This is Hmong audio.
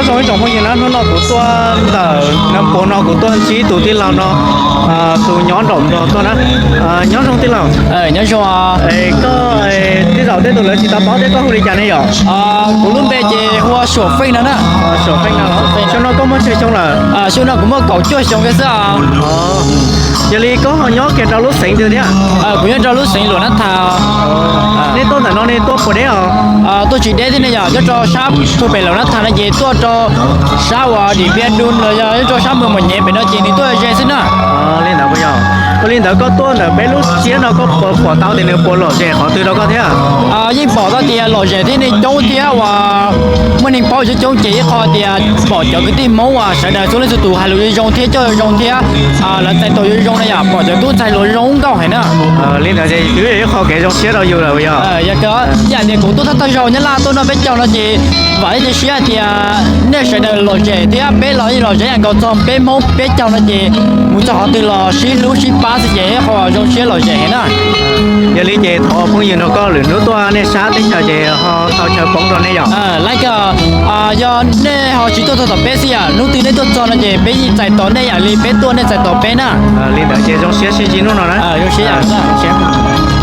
Ib tsoom phooj ywg na, hnub no kuv tuaj ntawm Naj Puas no kuv tuaj ntsib tus tij laug no, tus nyob nraum no tuaj na. Nyob zoo tij laug. Nyob zoo. Koj tej zaum tej tug lawv tsis tau paub thiab, koj hu li cas ne yom? Kuv lub npe ces hu ua Suam Feej no na. Suam Feej no. Xyoo no koj muaj tsawg xyoo lawm? Xyoo no kuv muaj kaum cuaj xyoo kiag xwb. Yog li koj ho nyob kiag rau lub xeev twg thiab? Kuv nyob rau lub xeev Luam Nab Thas. Nej tuaj ntawm no nej tuaj puas deb os? Tuaj tsis deb thiab ne yom, nyob rau sab puag pem Luam Nab Thas no ces tuaj rau sab uas Dim Npia Du los yog nyob rau sab Mws Mos Nyem pem no ces nws tuaj ze xwb na. Li ntawd puas yog? Ua li ntawd koj tuaj ntawm peb lub siab no koj puas pom tau tias nws puas lom zem qhov twg rau koj thiab? Yeej pom tau tias lom zem thiab neeg coob thiab uas muaj neeg paub coob coob ces ib qho tias pom cov kwv tij Hmoob uas sawv daws txhua leej txhua tus hais lus zoo zoo thiab coj zoo zoo thiab lawv txais tos zoo zoo na yom, pom cov tub ntxhais hluas zoo nkauj heev na. Li ntawd ces twb yog ib qho kev zoo siab rau yus lawm yog? Yog tias kuv tuaj thawj thawj zaug Nyab Laj tuaj noj peb caug no ces vam thiab cia siab tias nej sawv daws lom zem thiab peb los yeej lom zem ib yam nkaus txog peb Hmoob peb caug no ces mus txog qhov twg los sib hlub sib pab xwb ces ib qho zoo siab lom zem heev na. Yog li ces thov phooj ywg nrog koj lwm hnub tuaj nej sab teb chaws ces ho tau chaw poob rau nej yom? Laiv koj, yog nej ho tsis tuaj txog tom peb xwb yom, hnub twg nej tuaj txog no ces peb yeej txais tos nej ib yam li peb tuaj nej txais tos peb na. Li ntawd ces zoo siab sib ntsib hnub no na. Zoo siab.